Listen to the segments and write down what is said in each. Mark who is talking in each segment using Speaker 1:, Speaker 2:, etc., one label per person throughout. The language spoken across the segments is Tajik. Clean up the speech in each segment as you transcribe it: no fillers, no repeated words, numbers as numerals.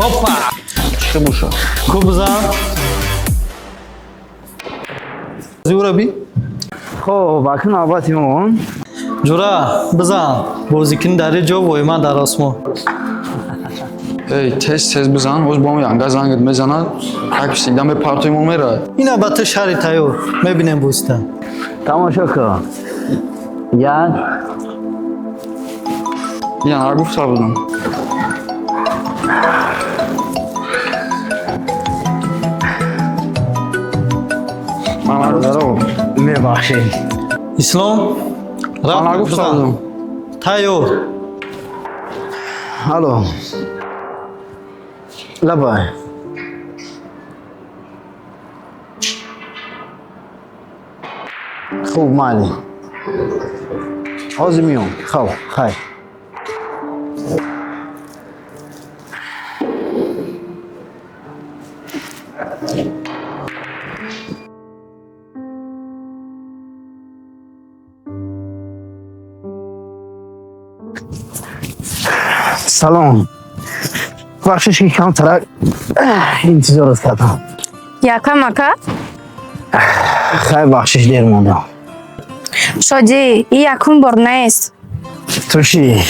Speaker 1: Опа!
Speaker 2: Чӣ боша?
Speaker 1: Хуб бизан. Зураби.
Speaker 3: Хоб, акун навбати мо.
Speaker 1: Ҷура, бизан. Бозикунӣ дар ин ҷо, воима дар осмон.
Speaker 2: Эй, тез тез бизан, боз бо янга зангат мезанад, як всегда мепартои мо мерад.
Speaker 1: Ина ба ту шаҳри тайёр. Мебинем бозита.
Speaker 3: Тамошо кун. Як,
Speaker 2: Я нагуфта будам. Ман нагуфта
Speaker 3: мебахшед.
Speaker 1: Ислом,
Speaker 2: Ман
Speaker 1: рафт
Speaker 2: нагуфта
Speaker 1: бизан.
Speaker 2: будам.
Speaker 1: Тайёр.
Speaker 3: Алло. Лабай. Хуб, майли. Ҳозир меом. Хоб, хайр. Салом. Бахшиш, ки камтарак интизорат кардам.
Speaker 4: Якам, ака?
Speaker 3: Хайр, бахшиш, дер мондам.
Speaker 4: Шодӣ, ин якум бор нест.
Speaker 3: Ту чӣ?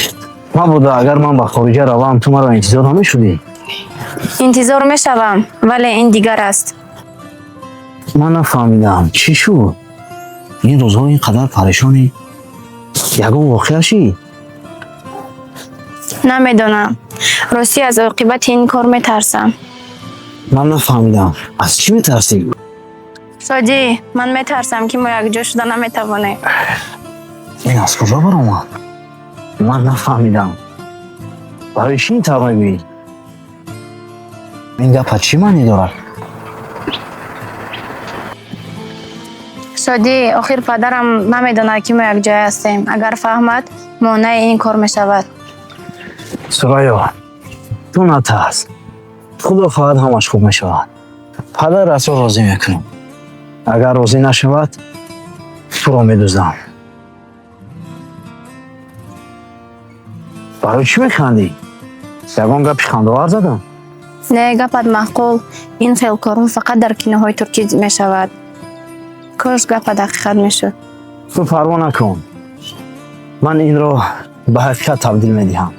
Speaker 3: Мабода агар ман ба хориҷа равам, ту маро интизор намешудӣ?
Speaker 4: Интизор мешавам, вале ин дигар аст.
Speaker 3: Ман нафаҳмидам, чӣ шуд? Ин рӯзҳо ин қадар парешонӣ? Ягон воқеа шид?
Speaker 4: Намедонам. Ростӣ, аз оқибати ин кор метарсам.
Speaker 3: Ман нафаҳмидам, аз чӣ метарсӣ?
Speaker 4: Шодӣ, ман метарсам, ки мо якҷо шуда наметавонем.
Speaker 3: Ин аз куҷо баромад? Ман нафаҳмидам. Барои чӣ ин тавр мегӯӣ? Ин гапа чӣ маънӣ дорад?
Speaker 4: Шодӣ, охир падарам намедонад, ки мо якҷоя ҳастем. Агар фаҳмад, монеи ин кор мешавад.
Speaker 3: Сурайё, ту натарс. Худо хоҳад, ҳамаш хуб мешавад. Падаратро розӣ мекунам. Агар розӣ нашавад, туро медуздам. Барои чӣ механдӣ? Ягон гапи хандаовар задам?
Speaker 4: Не, гапат маъқул. Ин хел корҳо фақат дар киноҳои туркӣ мешавад. Кош гапат ҳақиқат мешуд.
Speaker 3: Ту парво накун. Ман инро ба ҳақиқат табдил медиҳам.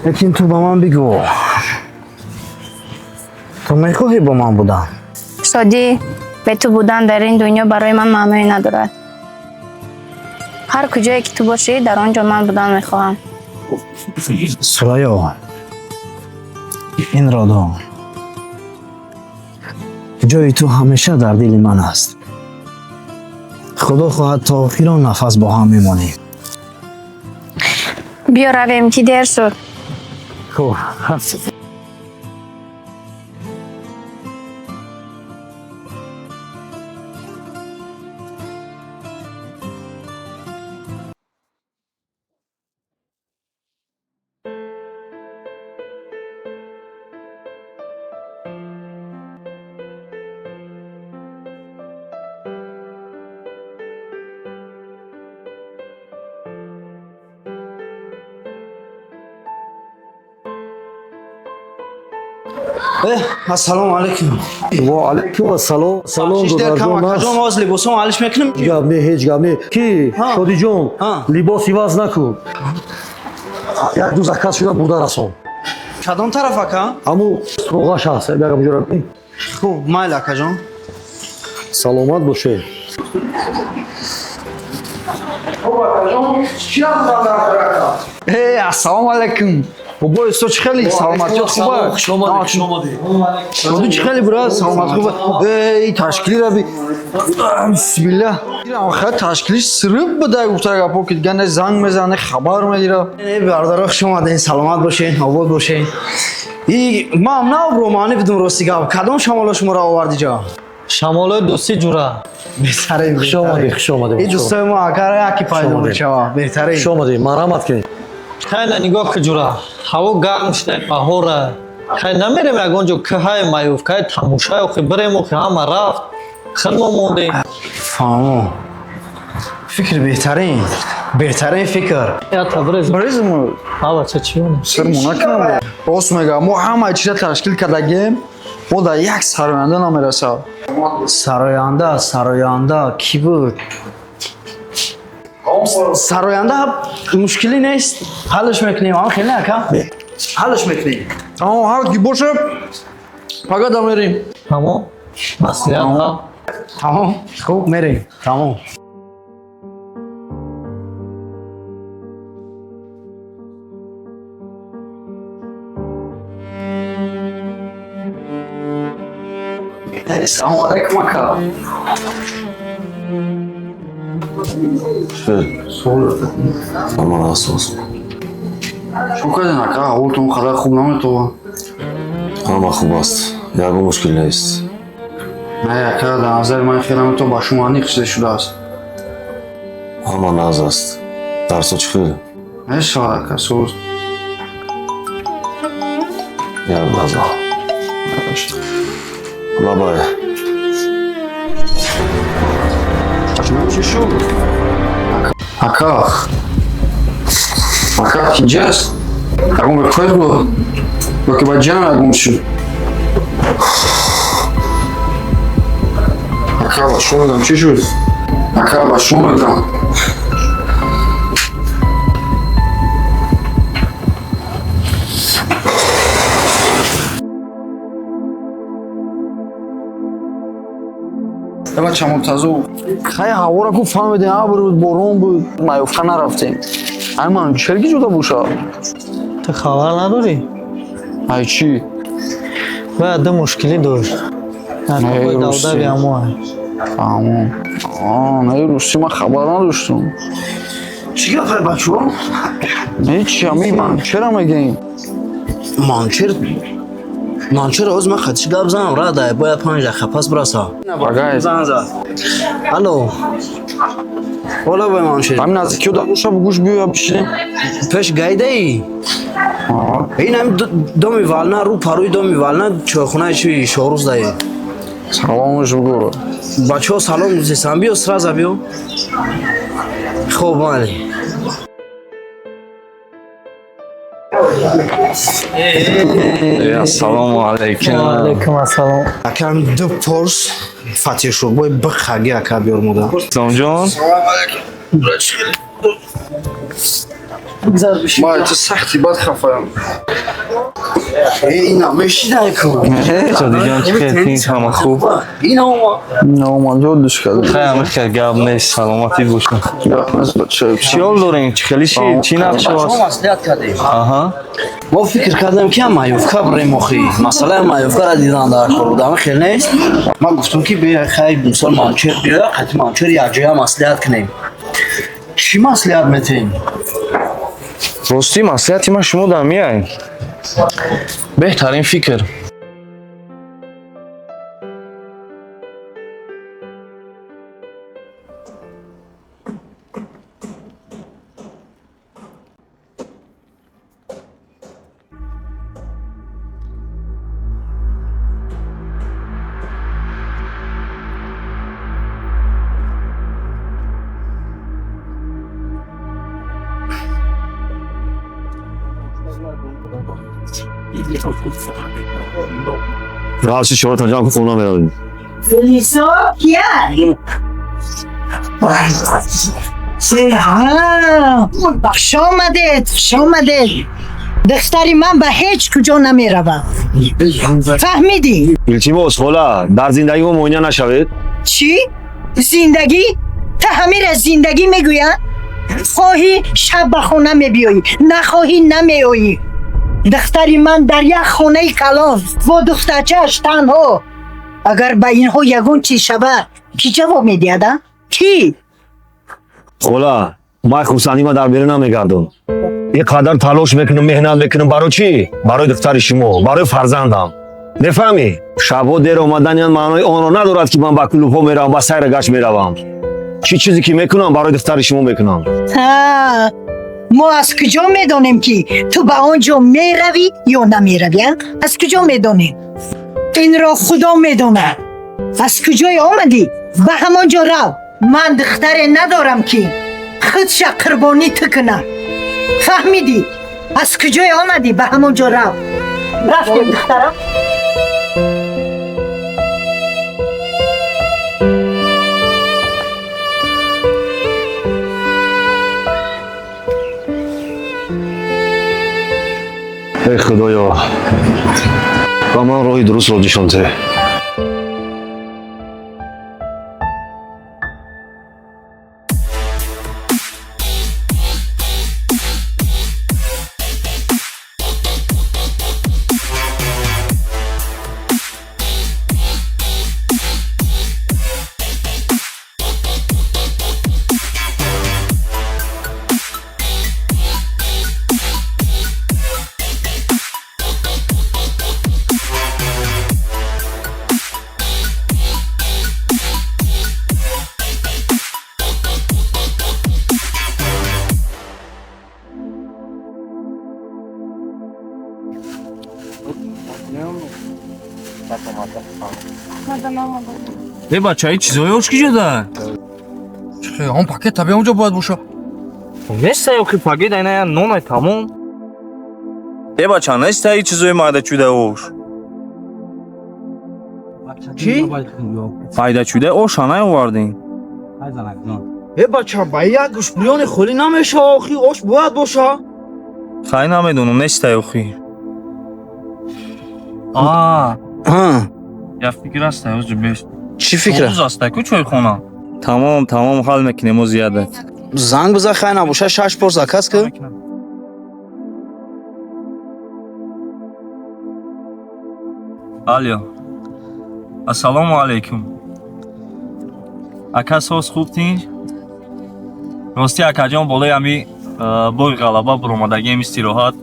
Speaker 3: Лекин ту ба ман бигӯ, ту мехоҳӣ бо ман будан?
Speaker 4: Шодӣ, бе ту будан дар ин дунё барои ман маъное надорад. Ҳар куҷое ки ту бошӣ, дар он ҷо ман будан мехоҳам.
Speaker 3: Сурайё, инро дон, ҷои ту ҳамеша дар дили ман аст. Худо хоҳад, то охирон нафас бо ҳам мемонем.
Speaker 4: Биё равем, ки дер шуд.
Speaker 3: Хуб. Ассалому алайкум.
Speaker 5: Ва алайкум ассалом. Салом.
Speaker 3: Бахшиш, дер кам,
Speaker 5: додарҷон.
Speaker 3: Акаҷон, оз либосом алиш мекунем.
Speaker 5: Ҳеҷ гап не, ҳеҷ гап не. Ки Шодиҷон, либос иваз накун. Як ду заказ шуда бурда расон.
Speaker 3: Кадом тараф, ака?
Speaker 5: Ҳаму суроғаш ҳаст, ягам ҷора.
Speaker 3: Хуб, майли, акаҷон.
Speaker 5: Саломат бошед.
Speaker 2: Эй, ассалому алайкум. Бобои усто, чӣ хели? Саломатиёт хуба?
Speaker 5: Хуш омадед, хуш омадед.
Speaker 2: Шоду, чӣ хели, брат? Саломат хуба? Эй, ташкили раби. Бисмилла. Ирам хай ташкилиш сириб буда, гуфта гапо ки дигар не занг мезана, не хабар мегира.
Speaker 3: Э, бародаро, хуш омадед, саломат бошед, обод бошед. И ман нав романӣ будум, рости гап. Кадом шамоло шуморо овард иҷо?
Speaker 1: Шамолои дӯстӣ, ҷура.
Speaker 3: Беҳтарин.
Speaker 5: Хуш омадед, хуш омадед.
Speaker 3: И дӯстои мо агар яке пайдо
Speaker 5: омадед.
Speaker 3: мешавад, беҳтарин.
Speaker 5: Хуш омадед, марҳамат кунед.
Speaker 1: Хайла, нигоҳ ку, ҷура. Ҳаво гарм шуда, баҳора. Хай намерем ягон ҷо, кӯҳай маёвкай тамошай, охи бирем, охи ҳама рафт, худмо мондем.
Speaker 6: Фаҳмо. Фикр беҳтарин. Беҳтарин фикр.
Speaker 1: Я табрез.
Speaker 2: Брезм.
Speaker 1: Ҳа, бача, чӣ ёне?
Speaker 2: Сирмо накунам. Рост мега, мо ҳама чиза ташкил кардагем, мо дар як сароянда намерасад.
Speaker 6: Сароянда, сароянда кӣ буд? Сароянда мушкилӣ нест. Ҳаллаш мекунем, ҳам хеле ака. Ҳаллаш мекунем.
Speaker 2: Тамом, ҳар ки боша, пага да мерем.
Speaker 1: Тамом, маслиҳат ҳа.
Speaker 6: Тамом, хуб мерем. Тамом. Салому алайкум, ака.
Speaker 5: Нормал аст.
Speaker 2: Чун кардин, ака, ҳолтон қадар хуб наметова.
Speaker 5: Ҳама хуб аст, ягон мушкил нест.
Speaker 2: Не, ака, дар назари ман хеле наметова ба шумо аниқ чизе шудааст.
Speaker 5: Ҳама нағз аст. Дарсо чӣ хел?
Speaker 2: Мешавад, ака, соз.
Speaker 5: Як лаҳза. Лабай.
Speaker 2: Чӣ шуд? Ака, ака, инҷаст? Ягон бекор буд? Ё ки ба ҷанг ягон шуд? Ака, ба шумо мегӯям, чӣ шуд? Ака, ба шумо мегӯям. Бача Муртазо, хай ҳавора ку фаҳмидем, абр буд, борон буд, маёфта нарафтем. Ай ман чер ки ҷуда боша?
Speaker 1: Ту хабар надорӣ?
Speaker 2: Ай чӣ?
Speaker 1: Бояд ду мушкилӣ дошт.
Speaker 2: Не,
Speaker 1: давдави амоа.
Speaker 2: Фаҳмом. Не, русӣ ман хабар надоштам.
Speaker 6: Чӣ гапай, бачаҳо?
Speaker 2: Не, чи ами Манчера мегӯем?
Speaker 6: Манчер, Манчер, ҳозир ман хатиши гап занам, рада, бояд 5 дақиқа пас бирасам.
Speaker 2: Багай.
Speaker 6: Зан зад. Алло. Ола бой, Манчер.
Speaker 2: Ҳамин наздикиё дар боша, гӯш биёя бишинем.
Speaker 6: Пеш гайдаи? Ин ҳами доми вална, рӯ парӯи доми вална, чойхонаи чи Шоҳрӯз даи.
Speaker 2: Саломаш бугӯ.
Speaker 6: Бачаҳо салом гузестам, биё, сразу биё. Хоб, майли.
Speaker 7: Ассалому алайкум.
Speaker 1: Алайкум ассалом.
Speaker 6: Акам ду порс фатишурбои бихаги, ака, биёр мода.
Speaker 7: Исломҷон,
Speaker 2: Ма ту сахти бад хафаям.
Speaker 6: Ина мешидай ку.
Speaker 7: Шодиҷон, чӣ хел, тинч, ҳама хуб?
Speaker 6: Ина ома.
Speaker 2: Наомад, ёдиш кардам.
Speaker 7: Хай, ҳама хел гап нест, саломатӣ бошад.
Speaker 2: Гап нест, бача.
Speaker 7: Чӣ ҳол дорем? Чӣ хели ши? Чӣ нақша
Speaker 6: Бачаҳо
Speaker 7: аст?
Speaker 6: маслиҳат кардем.
Speaker 7: Аҳа.
Speaker 6: Мо фикр кардем, ки маёвка бирем, охи. Масъалаи маёвкаро дидан дар кор буд, ама хел нест. Ман гуфтам, ки бия, хай, мисол, Манчер биёя, қати Манчер якҷоя маслиҳат кунем. Чӣ маслиҳат метем?
Speaker 7: Ростӣ, маслиҳати ман шумо дар меяй. Беҳтарин фикр.
Speaker 5: Равши шоротон ҷамъ кун, хона меравем.
Speaker 8: Лисо кия? Хуш омадед, хуш омадед. Духтари ман ба ҳеҷ куҷо намеравад. Фаҳмидӣ?
Speaker 5: Илтимос, хола, дар зиндагӣ мо монеа нашавед.
Speaker 8: Чӣ? Зиндагӣ? Та ҳамира зиндагӣ мегӯянд? Хоҳӣ шаб ба хона мебиёӣ, нахоҳӣ намеоӣ. Духтари ман дар як хонаи калон бо духтарчааш танҳо. Агар ба инҳо ягон чиз шавад, кӣ ҷавоб медиҳад, а? Кӣ?
Speaker 5: Хола, ман хурсандӣ ма дар берун намегардам. Ин қадар талош мекунам, меҳнат мекунам, барои чӣ? Барои духтари шумо, барои фарзандам. Мефаҳмӣ? Шабҳо дер омадани ман маънои онро надорад, ки ман ба клубҳо меравам, ба сайра гашт меравам. Чӣ чизе ки мекунам, барои духтари шумо мекунам.
Speaker 8: Ҳа, Мо аз куҷо медонем, ки ту ба он ҷо меравӣ ё намеравӣ, а? Аз куҷо медонем? Инро Худо медонад. Аз куҷое омадӣ, ба ҳамон ҷо рав. Ман духтаре надорам, ки худша қурбонӣ ту кунам. Фаҳмидӣ? Аз куҷое омадӣ, ба ҳамон ҷо рав. Рафтем, духтарам.
Speaker 5: Эй Худоё, ба ман роҳи дурустро нишон деҳ.
Speaker 7: Э, бача, ин чизҳои ош ки ҷода?
Speaker 2: Он пакет табиан онҷо бояд боша.
Speaker 7: Неста, охи пакет айна нонай, тамом. Э, бача, неста ин чизҳои майдачуда ош.
Speaker 2: Чӣ?
Speaker 7: Майдачуда оша наовардем.
Speaker 6: Э, бача, ба як гӯшт бирёни холӣ намешава, охи ош бояд боша.
Speaker 7: Хай, намедонам, неста охи. А, як фикр аста, ҳозир беш.
Speaker 6: Чӣ фикр?
Speaker 7: Оғуз аста ку чойхона. Тамом, тамом, ҳал мекунем о зиядат.
Speaker 6: Занг биза, хай набоша, шаш пор заказ кӣ.
Speaker 7: Алё. Ассалому алайкум. Ака, соз, хуб, тинҷ? Ростӣ, акаҷон, болои ҳами бои ғалаба буромадагием истироҳат.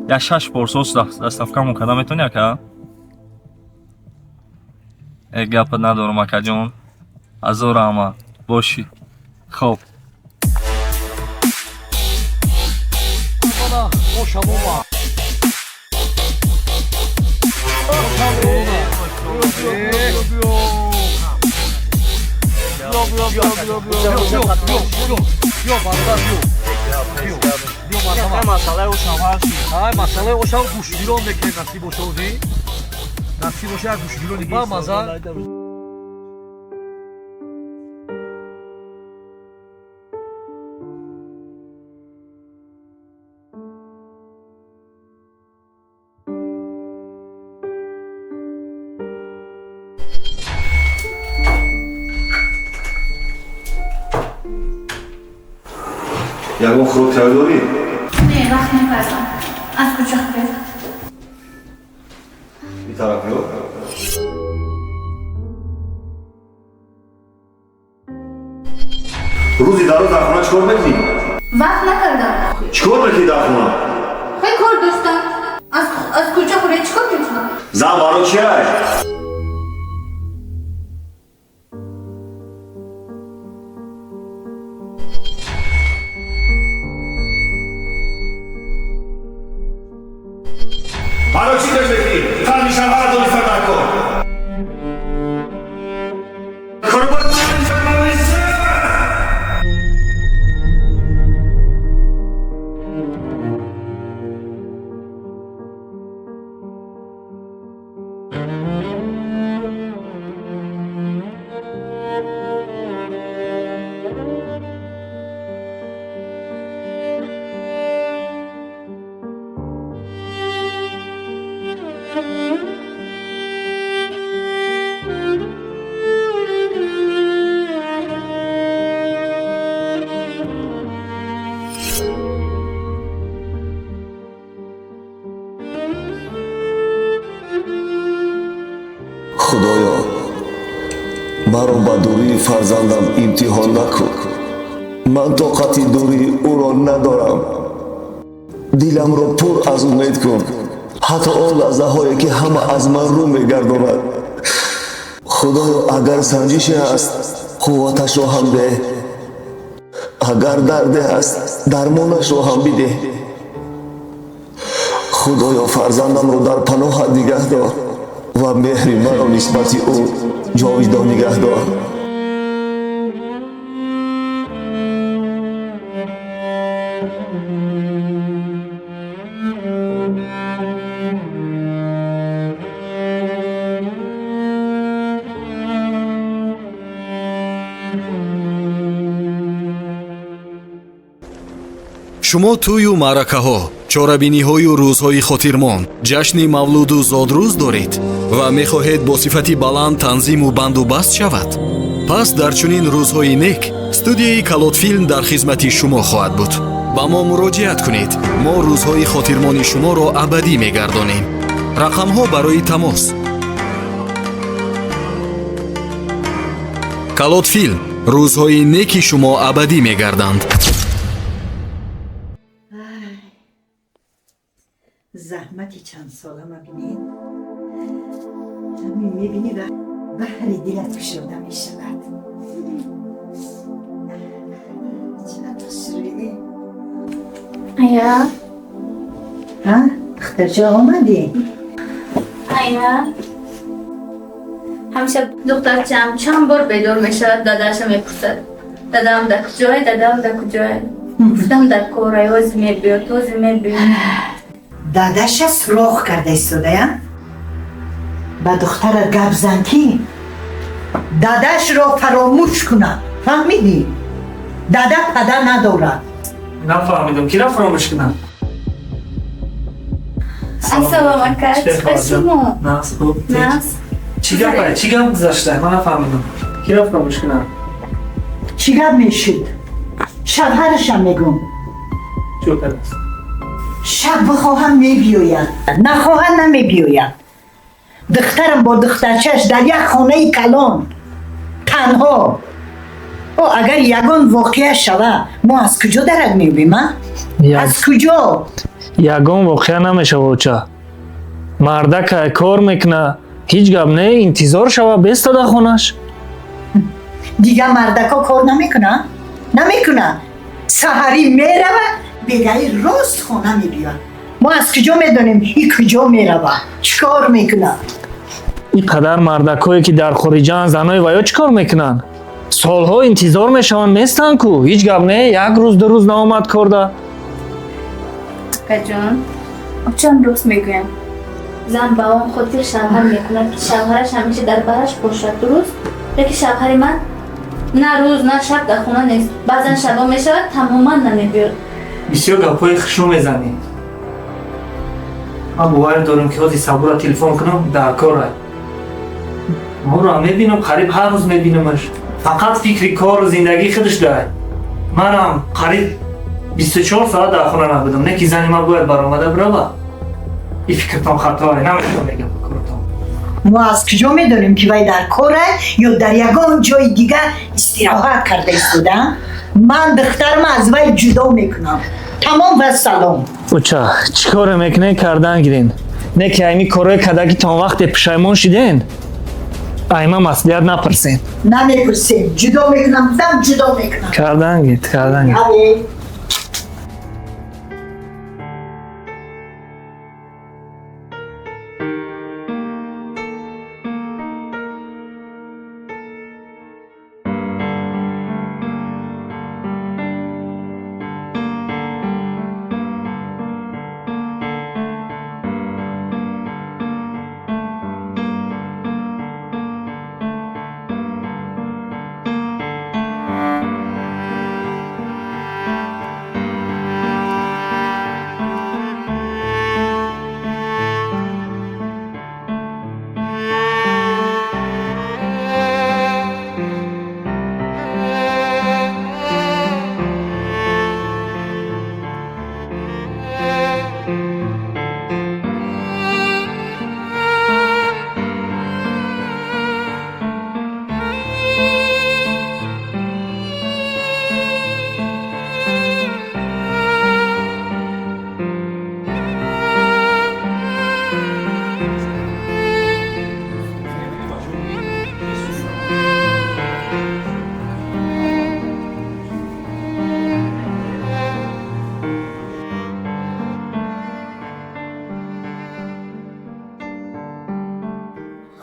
Speaker 7: Як шаш пор сос доставкамон карда метавонӣ, ака? Э, гапа надорам, акаҷон. Ҳазор раҳмат. Бошӣ. Хоб.
Speaker 1: Ай, масъалаи ошам гӯштгирон мекунем, насиб боша ози. Насиб боша, як гӯштгирони ба маза.
Speaker 5: Ягон хӯрок тайёр дорӣ?
Speaker 4: Не, вақт мепазам. Аз куҷо хӯред?
Speaker 5: Ин тараф ё? Рӯзи дароз дар хона чӣ кор мекунӣ?
Speaker 4: Вақт накардам.
Speaker 5: Чӣ кор мекунӣ дар хона?
Speaker 4: Хеле кор доштам. Аз куҷо хӯред, чӣ кор мекунам?
Speaker 5: Зан барои чи ай? Барои чӣ гӯш мекунӣ? Фарми шавҳар дониста дар кор. Корбор. Худоё, маро ба дурии фарзандам имтиҳон накун. Ман тоқати дурии ӯро надорам. Диламро пур аз умед кун, ҳатто он лаҳзаҳое ки ҳама аз ман рӯ мегардонад. Худоё, агар санҷише ҳаст, қувваташро ҳам деҳ.
Speaker 9: Агар дарде ҳаст, дармонашро ҳам бидеҳ. Худоё, фарзандамро дар паноҳат нигаҳ дор ва меҳри маро нисбати ӯ ҷовидон нигаҳ дор.
Speaker 10: Шумо тӯю маъракаҳо, чорабиниҳою рӯзҳои хотирмон, ҷашни мавлуду зодрӯз доред ва мехоҳед бо сифати баланд танзиму банду баст шавад? Пас дар чунин рӯзҳои нек студияи Калотфилм дар хизмати шумо хоҳад буд. Ба мо муроҷиат кунед, мо рӯзҳои хотирмони шуморо абадӣ мегардонем. Рақамҳо барои тамос. Калотфилм, рӯзҳои неки шумо абадӣ мегарданд.
Speaker 8: Заҳмати чанд сола мабинед, ҳамин мебинӣ ва баҳри дилат кушода мешавад. Чанд хушрӯе.
Speaker 4: Ая.
Speaker 8: Ҳа, духтарҷо, омадӣ?
Speaker 4: Ая, ҳамеша духтарчаам чанд бор бедор мешавад, дадаша мепурсад: дадам дар куҷое, дадам дар куҷое? Гуфтам, дар корай, ҳозир мебиёд, ҳозир мебиёд.
Speaker 8: Дадаша суроғ карда истодая. Ба духтарат гап зан, ки дадашро фаромӯш кунад, фаҳмидӣ? Дада пада надорад.
Speaker 11: Нафаҳмидам, кира фаромӯш кунам?
Speaker 4: Ассалом, ака, шумо?
Speaker 11: Нас, хуб.
Speaker 4: Нас.
Speaker 11: Чӣ гап, чӣ гап гузашта? Ман нафаҳмидам, кира фаромӯш кунам?
Speaker 8: Чӣ гап мешуд? Шавҳарашам мегум.
Speaker 11: Чӣ кардааст?
Speaker 8: Шаб бихоҳам мебиёяд, нахоҳам намебиёяд. Духтарам бо духтарчаш дар як хонаи калон танҳо. О, агар ягон воқеа шава, мо аз куҷо дарак меёбем, а? Аз куҷо?
Speaker 11: Ягон воқеа намешава, оча. Мардака кор мекуна, ҳеҷ гап не, интизор шава, беста дар хонаш.
Speaker 8: Дигар мардако кор намекуна, намекуна. Саҳарӣ мерава, бегаи рост хона мебиёд. Мо аз куҷо медонем, и куҷо мерава, чӣ кор мекунад?
Speaker 11: Ин қадар мардакое, ки дар хориҷаанд, занои ваё чӣ кор мекунанд? Солҳо интизор мешаванд, местанд ку, ҳеҷ гап не, як рӯз, ду рӯз наомад корда.
Speaker 4: Акаҷон, очам рост мегӯям. Зан ба он хотир шавҳар мекунад, ки шавҳараш ҳамеша дар бараш бошад, дуруст? Лекин шавҳари ман на рӯз, на шаб дар хона нест. Баъзан шабо мешавад, тамоман намебиёд.
Speaker 11: Бисёр гапҳои хушрӯ мезанӣ. Ман боварӣ дорам, ки ҳозир Сабура телефон кунам, дар корай. Моро мебинам, қариб ҳар рӯз мебинамаш, фақат фикри кору зиндагии худаш дай. Манам қариб 24 соат дар хона набудам, не ки зани ман бояд баромада бирава. И фикртон хатое, намешавам, мегам коротон.
Speaker 8: Мо аз куҷо медонем, ки вай дар кора ё дар ягон ҷои дигар истироҳат карда истода? Ман духтарма аз вай ҷудо мекунам, тамом ва салом.
Speaker 11: Оча, чӣ коре мекунед, кардан гирен, не ки айми корое карда, ки то он вақте пушаймон шиден, айма маслиҳат напурсен.
Speaker 8: Намепурсем. Ҷудо мекунам, гуфтам, ҷудо мекунам.
Speaker 11: Кардан гир, кардан гир.
Speaker 8: Аве.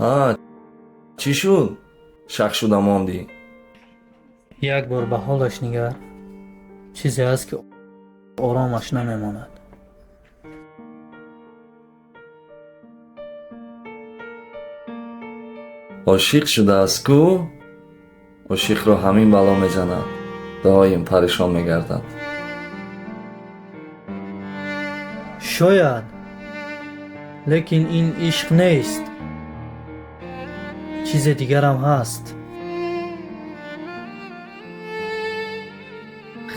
Speaker 12: Ҳа, чӣ шуд? Шак шуда мондӣ.
Speaker 11: Як бор ба ҳолаш нигар, чизе ҳаст, ки оромаш намемонад.
Speaker 12: Ошиқ шудааст ку? Ошиқро ҳамин бало мезанад, доим парешон мегардад.
Speaker 11: Шояд, лекин ин ишқ нест, чизе дигарам ҳаст.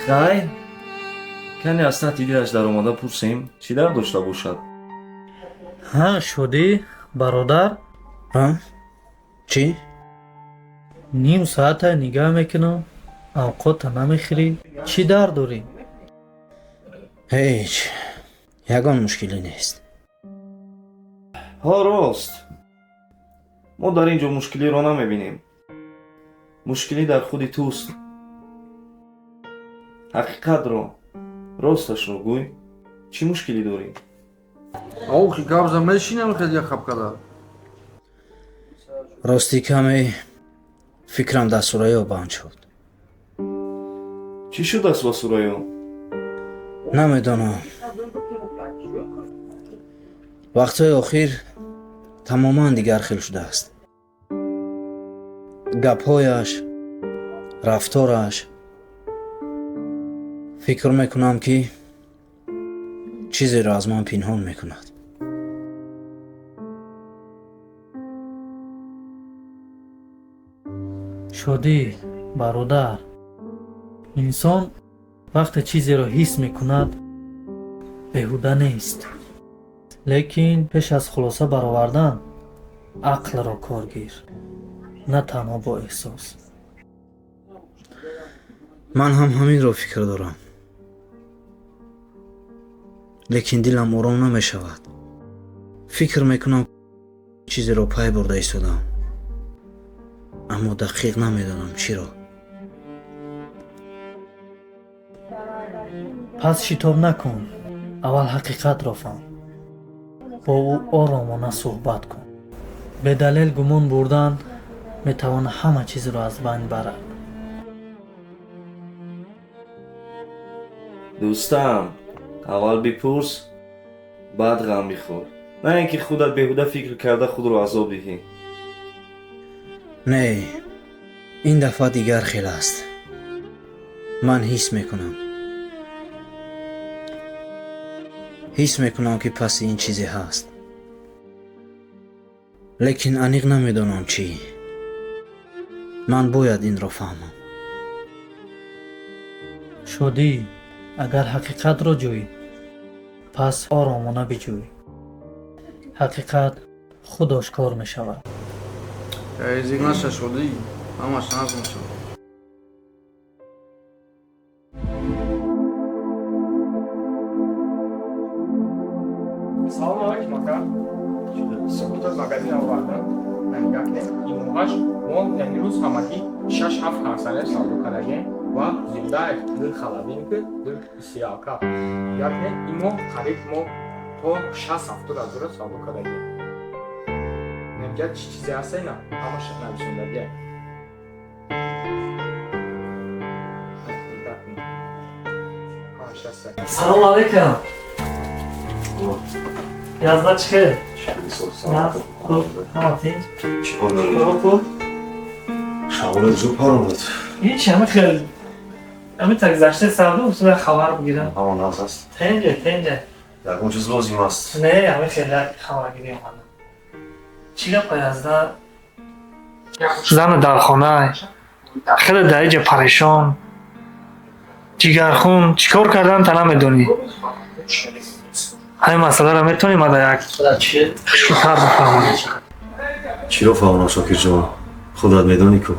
Speaker 12: Хайр, кане аз таҳти дилаш даромада пурсем, чӣ дард дошта бошад.
Speaker 11: Ҳа, Шодӣ, бародар.
Speaker 6: Ҳа, чӣ?
Speaker 11: Ним соата нигаҳ мекунам, авқота намехӯрӣ. Чӣ дард дорӣ?
Speaker 6: Ҳеҷ, ягон мушкилӣ нест.
Speaker 12: Ҳо, рост, мо дар ин ҷо мушкилиро намебинем. Мушкилӣ дар худи туст. Ҳақиқатро, росташро гӯй, чӣ мушкилӣ дорӣ?
Speaker 2: Охи, гап за мешинам хеле хаб када.
Speaker 6: Ростӣ, каме фикрам дар Сурайё банд шуд.
Speaker 12: Чӣ шудааст ба Сурайё?
Speaker 6: Намедонам, вақтҳои охир тамоман дигар хел шудааст. Гапҳояш, рафтораш. Фикр мекунам, ки чизеро аз ман пинҳон мекунад.
Speaker 11: Шодӣ, бародар, инсон вақте чизеро ҳис мекунад, беҳуда нест. Лекин пеш аз хулоса баровардан ақлро кор гир, на танҳо бо эҳсос.
Speaker 6: Ман ҳам ҳаминро фикр дорам, лекин дилам ором намешавад. Фикр мекунам, чизеро пай бурда истодам, аммо дақиқ намедонам чиро.
Speaker 11: Пас шитоб накун, аввал ҳақиқатро фаҳм, бо ӯ оромона суҳбат кун. Бедалел гумон бурдан метавонад ҳама чизро аз байн барад.
Speaker 12: Дӯстам, аввал бипурс, баъд ғам бихӯр, на ин ки худат беҳуда фикр карда худро азоб диҳӣ.
Speaker 6: Не, ин дафъа дигар хел аст. Ман ҳис мекунам, ҳис мекунам, ки паси ин чизе ҳаст, лекин аниқ намедонам чӣ. Ман бояд инро фаҳмам.
Speaker 11: Шодӣ, агар ҳақиқатро ҷӯӣ, пас оромона биҷӯй. Ҳақиқат худ ошкор мешавад.
Speaker 2: Зиқ наша, Шодӣ, ҳамаш нағз мешавад.
Speaker 13: Салом алайкум, ака. Сугуртаи магазин овардам. Нигоҳ кунед, имоҳаш мо яъне рӯз ҳамагӣ шаш ҳафт кондитсионер савдо кардагем ва зинда ду холодильник, ду стиралка. Нигоҳ кунед, ин моҳ қариб мо то 60-70 ҳазора савдо кардагем. Немҷа чӣ чизе ҳаста, ина ҳамаша нависондагия. Нигоҳ кунед, ҳамаша ҳаста.
Speaker 11: Салом алайкум. Язда, чӣ хел? Хуб, ҳама тинҷ?
Speaker 5: Чӣ кор дорӣ?
Speaker 11: Хуб.
Speaker 5: Шабона зуд паромад.
Speaker 11: Ҳеч, ҳама хел, ҳами так гузашта савдо усула хабар бигирам.
Speaker 5: Ҳама нағз аст?
Speaker 11: Тинҷе, тинҷе.
Speaker 5: Ягон чиз лозим аст?
Speaker 11: Не, ҳами хел як хабаргирӣ омадам. Чӣ гапа, Язда? Зана дар хона хеле дар иҷа парешон, ҷигархун, чӣ кор кардан та намедонӣ. Ҳамин масъаларо метавонӣ мада як хушкитар бифаҳмонӣ?
Speaker 5: Чиро фаҳмонам, Шокирҷон? Худат медонӣ ку.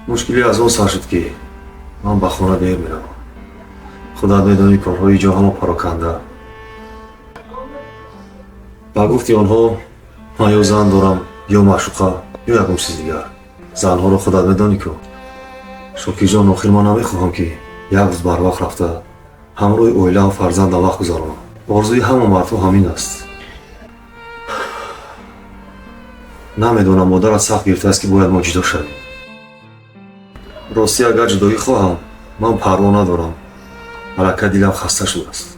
Speaker 5: Мушкилӣ аз он сар шуд, ки ман ба хона дер меравам. Худат медонӣ, корҳои ҷо ҳама пароканда. Ба гуфти онҳо, ман ё зан дорам, ё маъшуқа, ё ягон чизи дигар. Занҳоро худат медонӣ ку, Шокирҷон. Охир ман намехоҳам, ки як рӯз барвақт рафта ҳамроҳи оилаам, фарзандам вақт гузаронам. Орзуи ҳама мардҳо ҳамин аст. Намедонам, модарат сахт гирифтааст, ки бояд мо ҷудо шавем. Ростӣ, агар ҷудоӣ хоҳам, ман парво надорам. Аллакай дилам хаста шудааст.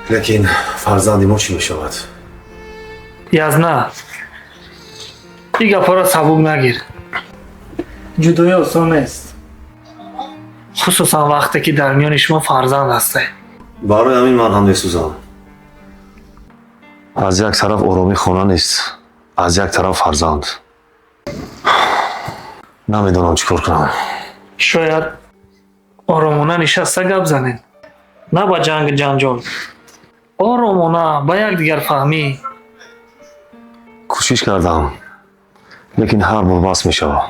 Speaker 5: Лекин фарзанди мо чӣ мешавад?
Speaker 11: Язна, ин гапҳоро сабук нагир. Ҷудоӣ осон нест, хусусан вақте ки дар миёни шумо фарзанд ҳастед.
Speaker 5: Барои ҳамин ман ҳам месӯзам. Аз як тараф оромӣ хона нест, аз як тараф фарзанд. Намедонам, чӣ кор кунам.
Speaker 11: Шояд оромона нишаста гап занед, на ба ҷангу ҷанҷол, оромона, ба якдигарфаҳмӣ.
Speaker 5: Кӯшиш кардам, лекин ҳар бор бас мешавад.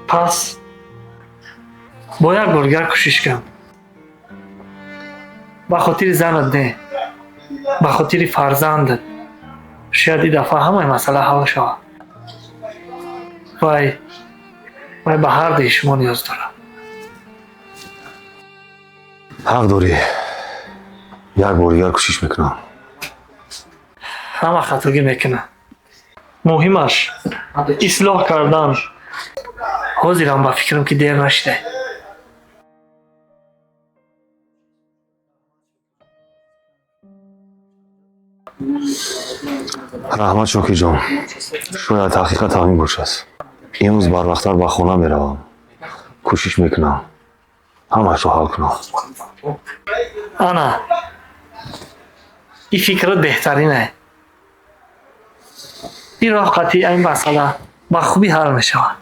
Speaker 11: Пас бо як бор дигар кӯшиш кун. Ба хотири занат не, ба хотири фарзандат. Шояд ин дафъа ҳамаи масъала ҳал шавад. Вай ба ҳар дуи шумо ниёз дорад.
Speaker 5: Ҳақ дорӣ, як бор дигар кӯшиш мекунам.
Speaker 11: Ҳама хатогӣ мекунад, муҳимаш ислоҳ кардан. Ҳозирам ба фикрам, ки дер нашида.
Speaker 5: Раҳмат, Шокирҷон. Шояд ҳақиқат ҳамин бошад. Имрӯз барвақттар ба хона меравам, кӯшиш мекунам, ҳамаашро ҳал кунам.
Speaker 11: Ана, ин фикрат беҳтаринае. Ин роҳ қатъи ин масъала ба хубӣ ҳал мешавад.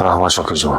Speaker 5: Раҳмат, Шокирҷон.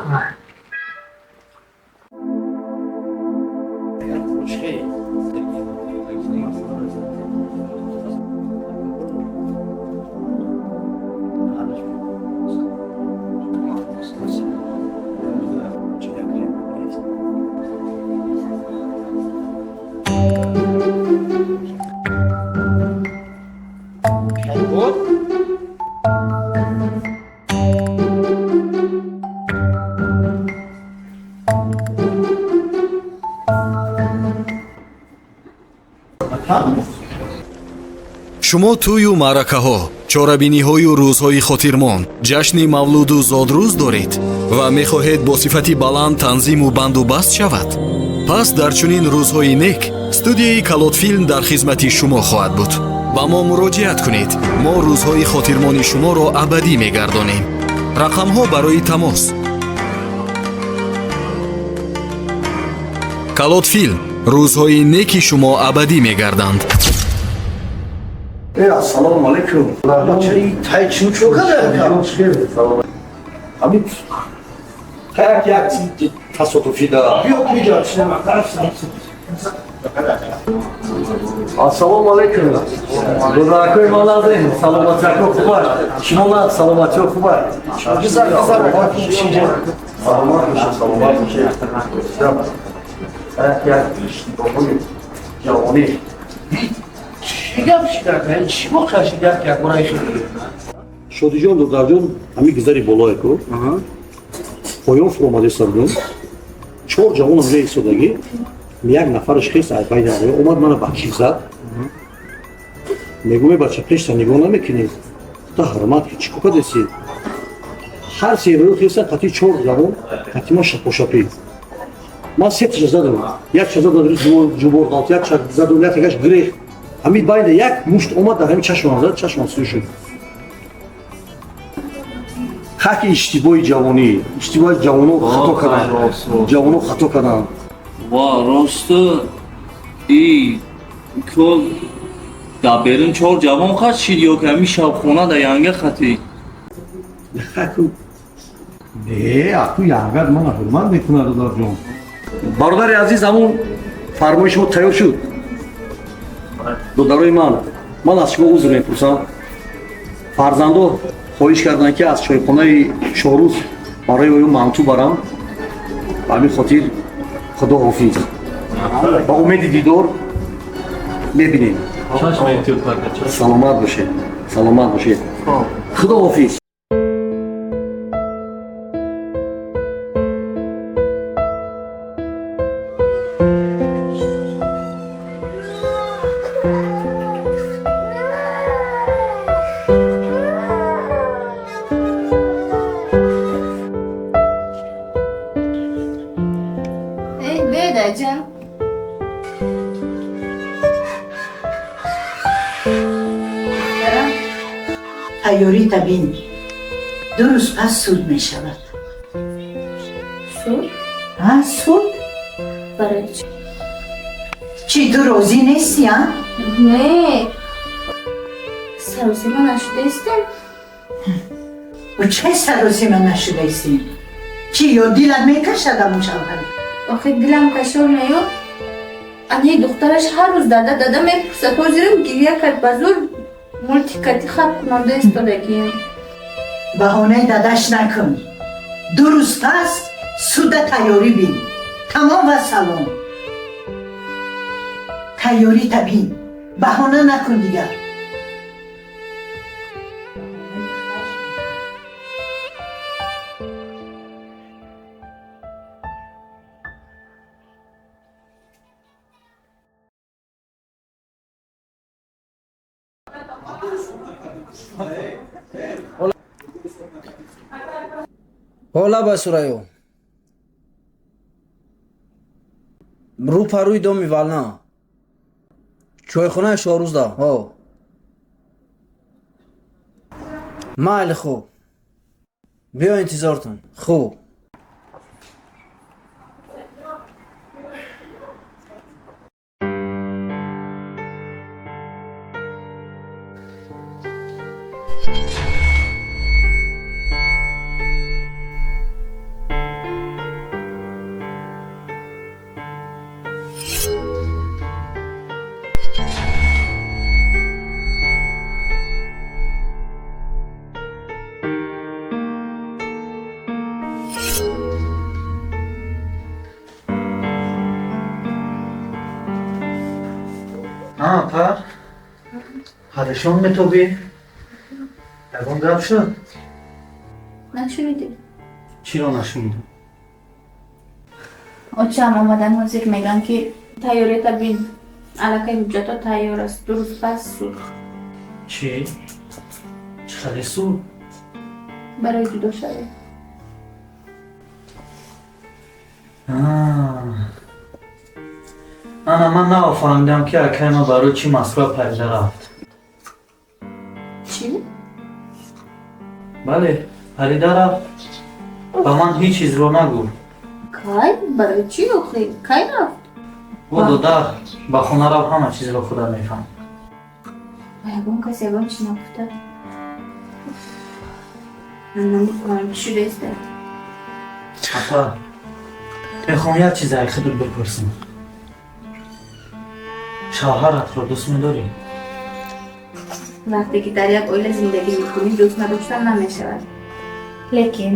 Speaker 10: Шумо тӯю маъракаҳо, чорабиниҳою рӯзҳои хотирмон, ҷашни мавлуду зодрӯз доред ва мехоҳед бо сифати баланд танзиму банду баст шавад? Пас дар чунин рӯзҳои нек студияи Калотфилм дар хизмати шумо хоҳад буд. Ба мо муроҷиат кунед, мо рӯзҳои хотирмони шуморо абадӣ мегардонем. Рақамҳо барои тамос. Калотфилм, рӯзҳои неки шумо абадӣ мегарданд.
Speaker 14: Э, ассалому алайкум. Тай чӣ чӯ када? Ҳамин як як тасодуфӣ да. Биё биҷа.
Speaker 1: Ассалому алайкум. Додаракои ман назем, саломатиако хуб аст. Шумо на, саломатиҳо хуб аст.
Speaker 14: Саломат бошед, саломат бошед. Як як ҷавонӣ.
Speaker 6: Чӣ гап шида? Чӣ воқеа шида, ки якбора
Speaker 14: Шодиҷон, додарҷон, ҳамин гузари болое ку поён фуромадеста будем, чор ҷавонам реистодагӣ, як нафараш хес айбайда омад, мана ба чӣ зад. Мегӯм: «Е бача, пешта нигоҳ намекунӣ, та ҳурмат ки чӣ кор кардеси?» Ҳар се хеса қати чор ҷавон қати ман шапошапӣ. Ман сеташа задам, якша задам, ҷубор ғалт, якша задам, якаш гирех. Ҳамин байда як мушт омад, дар ҳамин чашмам зад, чашмам сӯй шуд. Хаки иштибоҳи ҷавонӣ, иштибоҳи ҷавоно, хато карданд, ҷавоно хато карданд.
Speaker 15: Ва росту, и ко дар берун чор ҷавон хат шид ё ки ҳамин шабхона дар янга хати?
Speaker 14: Хаку не, аку янгат мана ҳурмат мекунад, додарҷон. Бародари азиз, ҳамун фармоиши шумо тайёр шуд. Додарои ман, ман аз шумо узр мепурсам. Фарзандо хоҳиш карданд, ки аз чойхонаи Шоҳрӯз барои ӯ манту барам. Ба ҳамин хотир худо ҳофиз, ба умеди дидор, мебинем. Саломат бошед, саломат бошед, худо ҳофиз.
Speaker 8: Тайёрита бин. Ду рӯз пас суд мешавад.
Speaker 4: Суд?
Speaker 8: А, суд?
Speaker 4: Барои чӣ?
Speaker 8: Чӣ, ту розӣ нестӣ, а?
Speaker 4: Не. Саросима нашудаистем.
Speaker 8: Ӯ чӣ саросима нашудаистем? Чӣ, ё дилат мекашад аму шавҳар?
Speaker 4: Охи дилам кашол меёб. Анаи духтараш ҳар рӯз дада дада мепурсад. Ҳозирам гиря кард, ба зӯр мултикати хаб кунонда истодагием.
Speaker 8: Баҳонаи дадаш накун. Ду рӯз пас суда тайёрӣ бин. Тамом ва салом. Тайёрита бин. Баҳона накун дигар.
Speaker 6: Ҳола ба Сурайё. Рӯ парӯи доми вална. Чойхонаи Шоҳрӯзда. Ҳо. Майли хуб. Биё интизортон. Хуб.
Speaker 11: Апа, парешон метобӣ? Ягон гап шуд?
Speaker 4: Нашунидӣ?
Speaker 11: Чиро нашунидам?
Speaker 4: Очаам омадан, ҳозир мегӯянд, ки тайёрията бин. Аллакай ҳуҷҷатҳо тайёр аст. Ду рӯз пас суд.
Speaker 11: Чӣ? Чӣ хеле суд?
Speaker 4: Барои ҷудо шавӣ.
Speaker 11: Ана ман нафаҳмидам, ки акай ман барои чӣ Москва парида рафт.
Speaker 4: Чӣ?
Speaker 11: Бале, парида рафт. Ба ман ҳеҷ чизро нагуфт.
Speaker 4: Кай? Барои чӣ охи? Кай рафт?
Speaker 11: О, додар, ба хона рафт, ҳама чизро худат мефаҳмӣ.
Speaker 4: Ба ягон кас ягон чиз нагуфта. Ман намефаҳмам, чӣ шудаиста.
Speaker 11: Апа, мехоҳам як чизе аз худат бипурсам. Шавҳаратро дӯст медорӣ?
Speaker 4: Вақте ки дар як оила зиндагӣ мекунӣ, дӯст надоштан намешавад. Лекин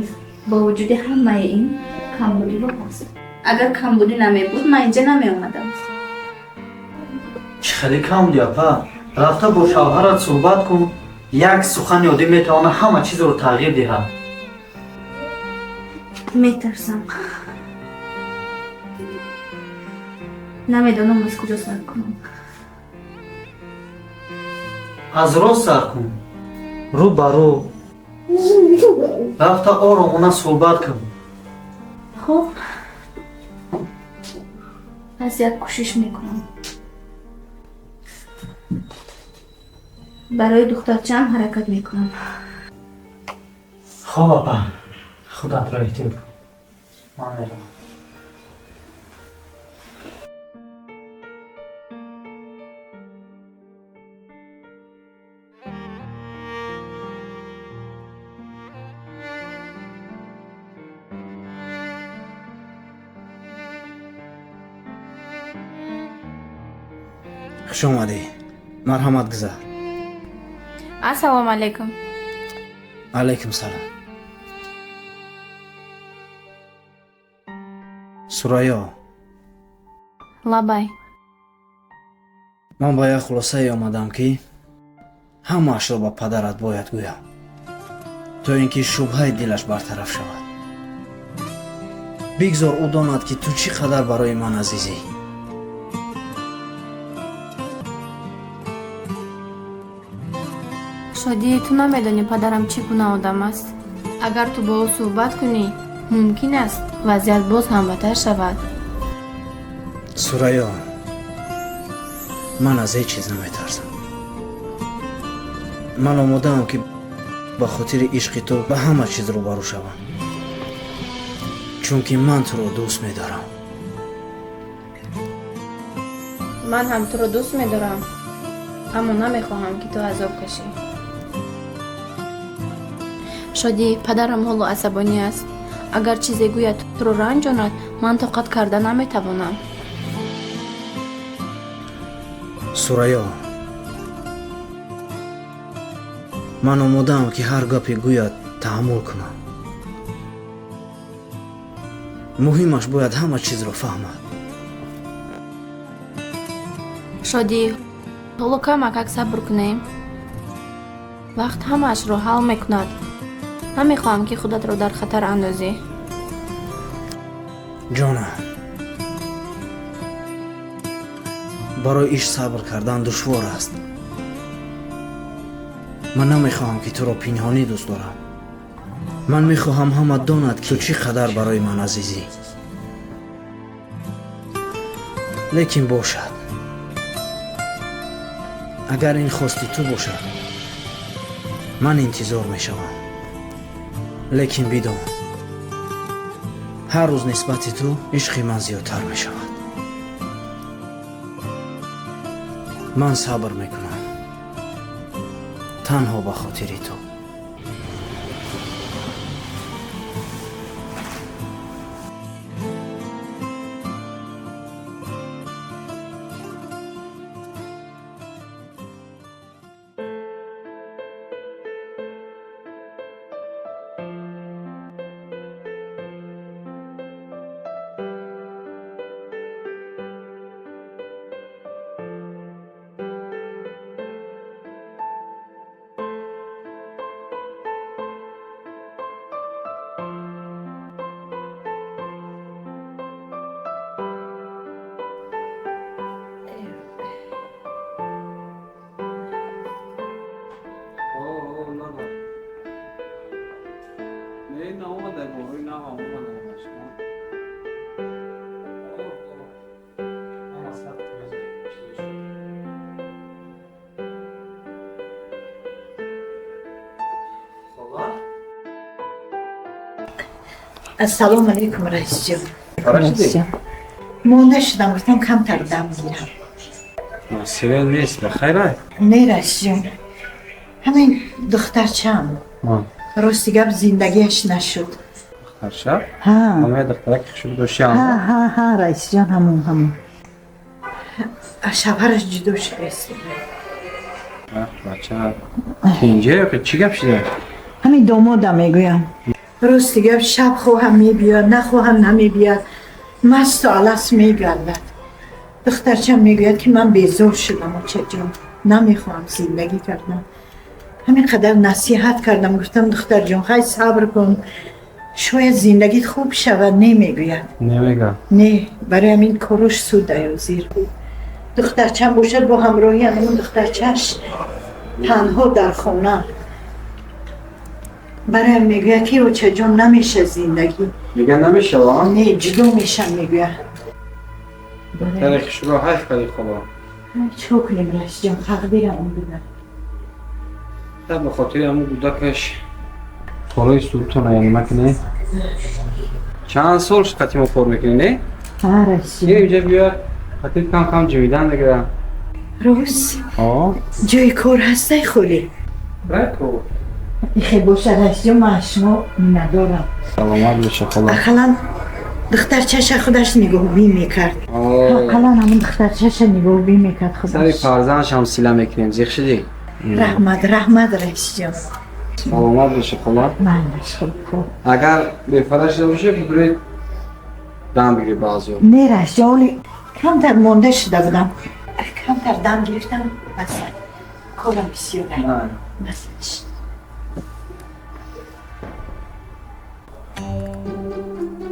Speaker 4: бо вуҷуди ҳамаи ин камбудиҳо ҳаст. Агар камбудӣ намебуд, ман инҷа намеомадам.
Speaker 11: Чӣ хеле камбудӣ, апа? Рафта бо шавҳарат суҳбат кун. Як сухани оддӣ метавонад ҳама чизро тағйир диҳад.
Speaker 4: Метарсам. Намедонам аз куҷо сар кунам.
Speaker 11: Аз рост сар кун. Рӯ ба рӯ. Рафта оромона суҳбат кун.
Speaker 4: Хуб. Пас як кӯшиш мекунам. Барои духтарчаам ҳаракат мекунам.
Speaker 11: Хуб, апа. Худатро эҳтиёт кун. Ман меравам.
Speaker 6: Хуш омадӣ. Марҳамат, гузар.
Speaker 4: Ассалому алайкум.
Speaker 6: Алайкум салом. Сурайё.
Speaker 4: Лабай.
Speaker 6: Ман ба як хулосае омадам, ки ҳамаашро ба падарат бояд гӯям, то ин ки шубҳаи дилаш бартараф шавад. Бигзор ӯ донад, ки ту чӣ қадар барои ман азизӣ.
Speaker 4: Шодӣ, ту намедонӣ падарам чӣ гуна одам аст. Агар ту бо ӯ суҳбат кунӣ, мумкин аст вазъият боз ҳам бадтар шавад.
Speaker 6: Сурайё, ман аз ҳеҷ чиз наметарсам. Ман омодаам, ки Ба хотири ишқи ту ба ҳама чиз рӯбарӯ шавам, чунки ман туро дӯст медорам.
Speaker 4: Ман ҳам туро дӯст медорам, аммо намехоҳам, ки ту азоб кашӣ. Шодӣ, падарам ҳоло асабонӣ аст. Агар чизе гӯяд, туро ранҷонад, ман тоқат карда наметавонам.
Speaker 6: Сурайё, ман омодаам, ки ҳар гапе гӯяд, таҳаммул кунам. Муҳимаш, бояд ҳама чизро фаҳмад.
Speaker 4: Шодӣ, ҳоло камакак сабр кунем. Вақт ҳамаашро ҳал мекунад. Намехоҳам, ки худатро дар хатар андозӣ.
Speaker 6: Ҷонам, барои ишқ сабр кардан душвор аст. Ман намехоҳам, ки туро пинҳонӣ дӯст дорам. Ман мехоҳам, ҳама донад, ки ту чӣ қадар барои ман азизӣ. Лекин бошад, агар ин хости ту бошад, ман интизор мешавам. Лекин бидон, ҳар рӯз нисбати ту ишқи ман зиёдтар мешавад. Ман сабр мекунам танҳо ба хотири ту.
Speaker 8: Ассалому алайкум, раисҷон. Монда шудам, гуфтам, камтар дам гирам.
Speaker 16: Севел нест, бахайр?
Speaker 8: Не, раисҷон, ҳамин духтарчаам, рости гап, зиндагиаш нашуд.
Speaker 16: Духтарча? Ҳамаи духтараки хушрӯ доштиам?
Speaker 8: Ҳа, раисҷон, ҳамон, ҳамон. Шавҳараш ҷудо шудааст.
Speaker 16: Бача инҷа чӣ гап шуда?
Speaker 8: Ҳамин домодам мегӯям. Рости гап, шаб хоҳам мебиёд, нахоҳам намебиёд, масту алас мегардад. Духтарчам мегӯяд, ки ман безор шудам, очаҷон, намехоҳам зиндагӣ кардан. Ҳамин қадар насиҳат кардам, гуфтам, духтарҷон, хай, сабр кун, шояд зиндагит хуб шавад. Не, мегӯяд.
Speaker 16: Намегӯяд?
Speaker 8: Не, барои ҳамин корош суд даёзир. Духтарчам бошад, бо ҳамроҳи ҳамон духтарчаш танҳо дар хона. Бароям мегӯяд, ки очаҷон, намеша зиндагӣ.
Speaker 16: Мега, намешава?
Speaker 8: Не, ҷудо мешам, мегӯяд.
Speaker 16: Тари хушрӯ ҳайф кардӣ, хола.
Speaker 8: Чикор кунем, раисҷон, тақдирам он буда.
Speaker 16: Та ба хотири ҳамон кӯдакаш корои судтона яъне макунӣ. Чанд сол шуд, қати мо кор мекунӣ, не?
Speaker 8: Ҳа, раисҷон.
Speaker 16: Инҷа биё, қати кам кам ҷӯидан мегирам.
Speaker 8: Рост, ҷои кор ҳастай холӣ?
Speaker 16: Рай кор.
Speaker 8: Ихе боша, раисҷон, ман аз шумо миннатдорам.
Speaker 16: Саломат боша, хола.
Speaker 8: Ақаллан духтарчаша худаш нигоҳубин мекард. Ақаллан ҳамон духтарчаша нигоҳубин мекард
Speaker 16: Сари
Speaker 8: худаш.
Speaker 16: фарзандшам сила мекунем, зиқ шудӣ?
Speaker 8: Раҳмат, раҳмат, раисҷон.
Speaker 16: Саломат боша, хола.
Speaker 8: Майлаш, хуб, хуб.
Speaker 16: Агар бефара шуда боша, бибиред, дам бигирӣ баъзеҳо.
Speaker 8: Не, раисҷон, оли камтар монда шуда будам, камтар дам гирифтам, бас, корам бисёр. Бас.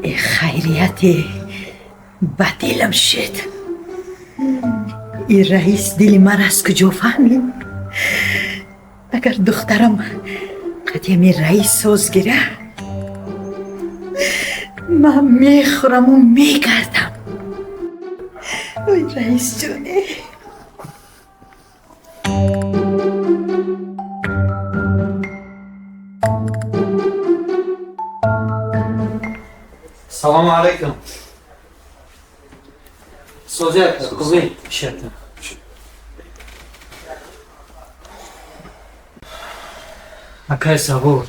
Speaker 8: Э, хайрияте ба дилам шуд. Ин раис дили ман аз куҷо фаҳмид? Агар духтарам қати ҳамин раис соз гира, ман мехӯраму мегардам. Ой, раисҷоне.
Speaker 11: Салому алайкум. Созӣ ака, хубӣ? Ишата. Акай Сабур,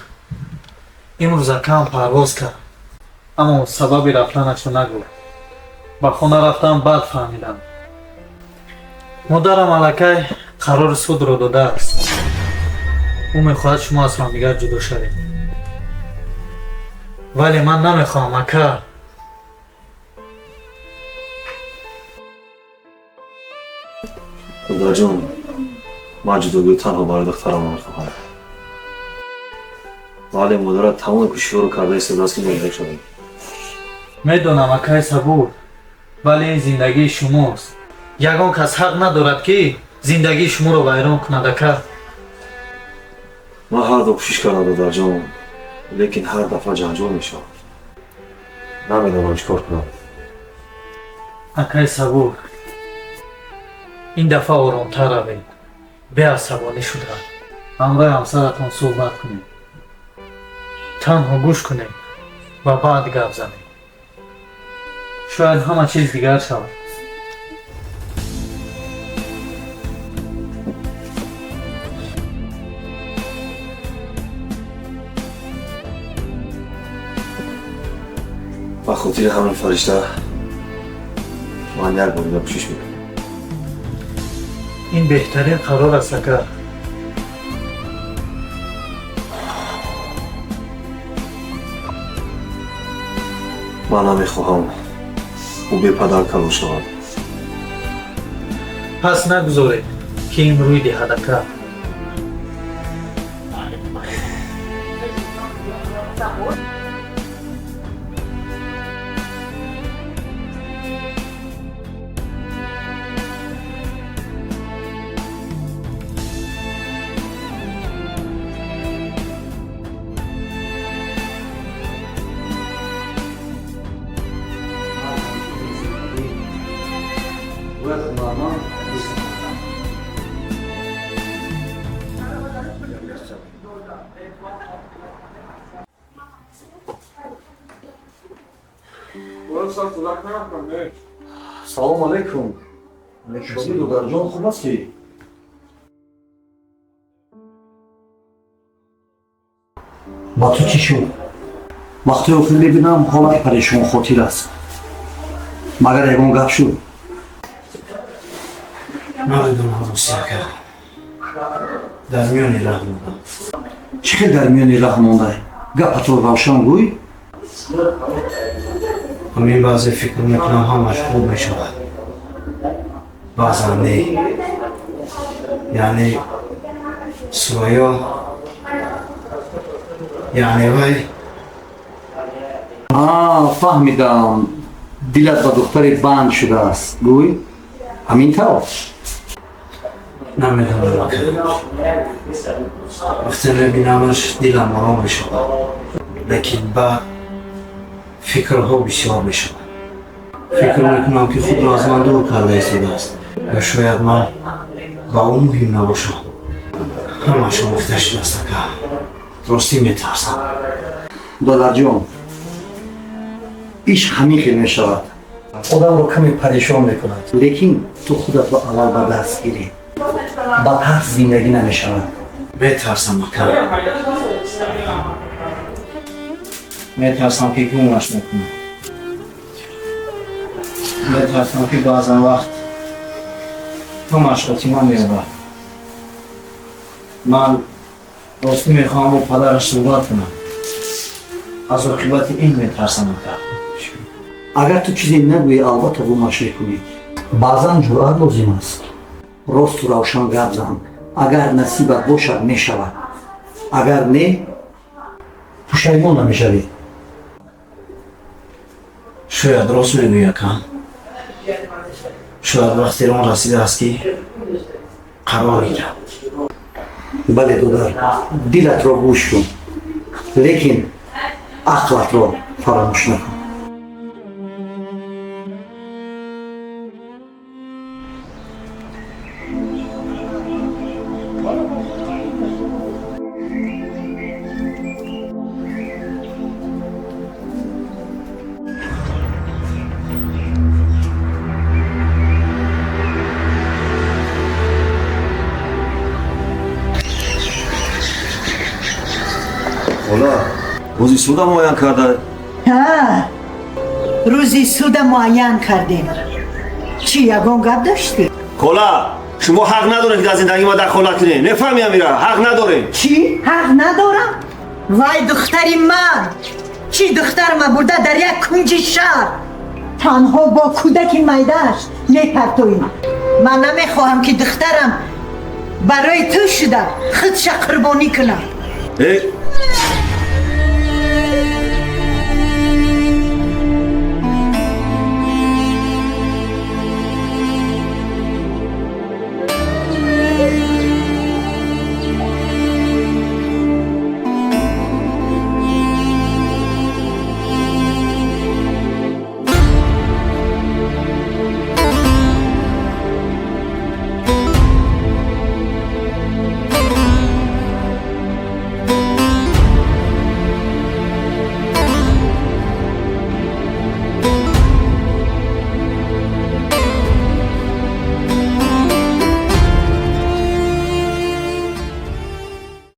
Speaker 11: имрӯз акаам парвоз кард, аммо сабаби рафтанашро нагуфт. Ба хона рафтам, баъд фаҳмидам. Модарам аллакай қарори судро додааст. Ӯ мехоҳад шумо аз ҳамдигар ҷудо шавед. Вале ман намехоҳам, ака.
Speaker 5: Додарҷон, ман ҷудогиро танҳо барои духтарам намехоҳам. Вале модарат тамоми кӯшишҳоро карда истодааст, ки мо ҷудо шавем.
Speaker 11: Медонам, акай Сабур, вале ин зиндагии шумост. Ягон кас ҳақ надорад, ки зиндагии шуморо вайрон кунад, ака.
Speaker 5: Ман ҳар ду кӯшиш кардам, додарҷон, лекин ҳар дафъа ҷанҷол мешавад. Намедонам чӣ кор кунам.
Speaker 11: Акай Сабур, ин дафъа оромтар равед, беасабонӣ шуда ҳамроҳи ҳамсаратон суҳбат кунед. Танҳо гӯш кунед ва баъд гап занед. Шояд ҳама чиз дигар шавад.
Speaker 5: Ба хотири ҳамин фаришта ман як бор дига кӯшиш мекунам.
Speaker 11: Ин беҳтарин қарор аст, ака.
Speaker 5: Ман намехоҳам ӯ бепадар калон шавад.
Speaker 11: Пас нагузоред, ки ин рӯй диҳад, ака.
Speaker 14: Бояд ҳунарманд.
Speaker 6: Салому алайкум. Шоди, додарҷон, хуб ҳастӣ? Ба ту чӣ шуд? Вақтҳои охир мебинам, ҳолат парешонхотир аст. Магар ягон гап шуд?
Speaker 3: Намедонам, рости, ака. Дар миёни раҳ мондам.
Speaker 6: Чӣ хел дар миёни раҳ мондай? Гапатро равшан гӯй.
Speaker 3: Ҳамин баъзе фикр мекунам, ҳамаш хуб мешавад. Баъзан не. Яъне Сурайё, яъне вай.
Speaker 6: А, фаҳмидам. Дилат ба духтаре банд шудааст. Гӯй, ҳамин тавр?
Speaker 3: Намедонам, ака. Вақте мебинамаш, дилам ором мешавад. Лекин баъд фикрҳо бисёр мешавад. Фикр мекунам, ки худро аз ман дур карда истодааст. Ё шояд ман ба ӯ муҳим набошам. Ҳамаш омӯхта шудааст, ака. Ростӣ метарсам.
Speaker 6: Додарҷон, ишқ ҳамин хел мешавад. Одамро каме парешон мекунад. Лекин ту худатро аввал ба даст гирӣ. Ба тарс зиндагӣ намешавад.
Speaker 3: Метарсам, ака. Метарсам, ки гумаш мекунам. Метарсам, ки баъзан вақт ҳамаш хотима меёбад. Ман ростӣ мехоҳам бо падараш суҳбат кунам. Аз оқибати ин метарсам, ака.
Speaker 6: Агар ту чизе нагӯӣ, албатта гумаш мекунӣ. Баъзан ҷуръат лозим аст. Росту равшан гап зан. Агар насибат бошад, мешавад. Агар не, пушаймон намешавӣ.
Speaker 3: Шояд рост мегӯӣ, ака. Шояд вақти он расидааст, ки қарор гирам.
Speaker 6: Бале, додар, дилатро гӯш кун, лекин ақлатро фаромӯш накун.
Speaker 5: Хола, рӯзи суда муайян карда.
Speaker 8: Ҳа, рӯзи суда муайян кардем. Чӣ, ягон гап доштӣ?
Speaker 5: Хола, шумо ҳақ надоред, ки дар зиндагии ма дахолат кунед. Мефаҳми амира? Ҳақ надоред.
Speaker 8: Чӣ, ҳақ надорам? Вай духтари ман! Чӣ, духтарма бурда дар як кунҷи шаҳр танҳо бо кӯдаки майдааш мепартоӣ? Ман намехоҳам, ки духтарам барои ту шуда худша қурбонӣ кунад.
Speaker 5: Э,